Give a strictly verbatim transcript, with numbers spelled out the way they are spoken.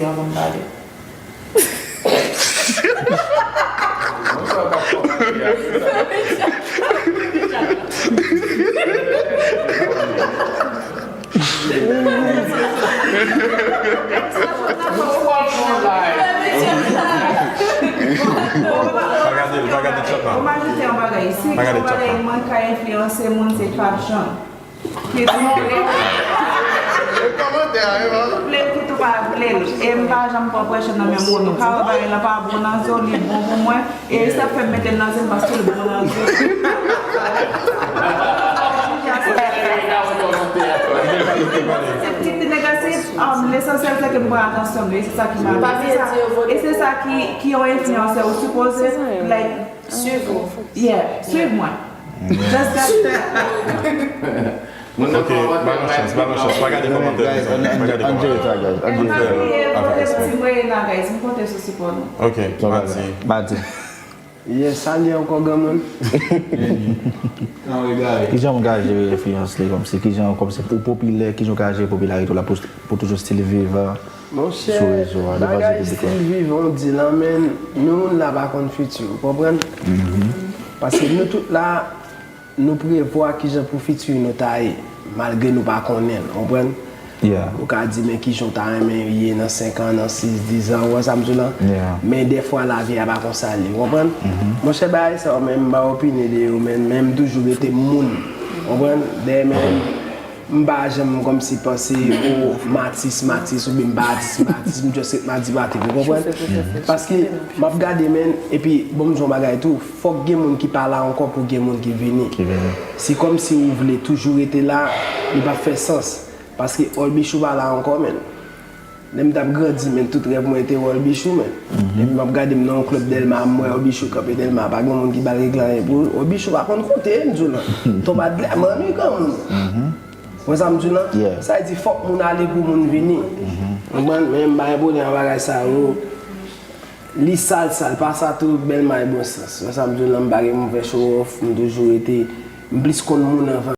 anvan m pale. Pa gade l, pa gade chat la. Ou m ajoute yon bagay. Si yon bagay mwen ka enfliyanse moun, se fashion. Kit ou vle, kit ou pa vle l. E m pa janm pran presyon nan men moun. Ou ka wè bagay lan pa bon nan zye w, li bon pou mwen. E sa k fè m mete l nan zye m paske l bon nan zye m. Se ti ti negatif, um, lesansyèl se ke m pran atansyon m li, e se sa ki mal. E se sa ki, ki yon enfliyansè, ou sipoze, like, Swiv ou. Yeah, swiv mwen. Just that. Ok, ba nou chans, ba nou chans. Pa gade kòmantè. Pa gade kòmantè. E pa bliye vote pou Ti Moyena, guys. M konte sou sipò nou. Ok, madi. Madi. Yes, salye ankò granmoun. Kijan moun ka jere enfliyans li kòmsi, kijan kòmsi ou popilè, kijan ou ka jere popilarite w la pou, pou toujou still vivan sou rezo a, devan zye piblik la? Bagay still vivan, w di lan, men nou moun la pa konn fiti, ou konprann? Paske nou tout la, nou prevwa kijan pou fiti nou ta ye, malgre nou pa konnen l, ou konprann? Ou ka di, men kijan w ta renmen ye nan senk an, nan sis, diz an, ou wè sa m di w lan? Men dèfwa lavi a pa konsa l ye, ou konprann? Monchè, bagay sa yo, men m pa opine de yo, men, men m toujou rete moun, ou konprann? Dèyè men m pa janm kòmsi panse, o, m atis, m atis, oubyen m pa atis, m pa atis, m just ret m a di m atis, ou konprann? Paske m ap gade, men, epi, bon, m di yon bagay tou, fòk gen moun ki pa la ankò pou gen moun ki vini. Se kòmsi ou vle toujou rete la, li p ap fè sans. Paske Olbichou pa la ankò, men. Lè m t ap grandi, men, tout rèv mwen te wè Olbichou, men. Epi m ap gade m nan yon klèb Dèlma, m wè Olbichou kanpe Dèlma, pa gen moun ki ba l regle anyen pou l. Olbichou pa konn konte, m di w lan. Tonba dlè, manmi granmoun. Wè sa m di w lan? Sa vle di fòk moun ale pou moun vini. Konprann? Men m pa gen pwoblèm ak bagay sa yo. Li sal, sal, pa sa tou, bèl may bon sans. Wè sa m di w lan, m pa gen, m fè show off, m toujou rete, m plis konn moun anvan.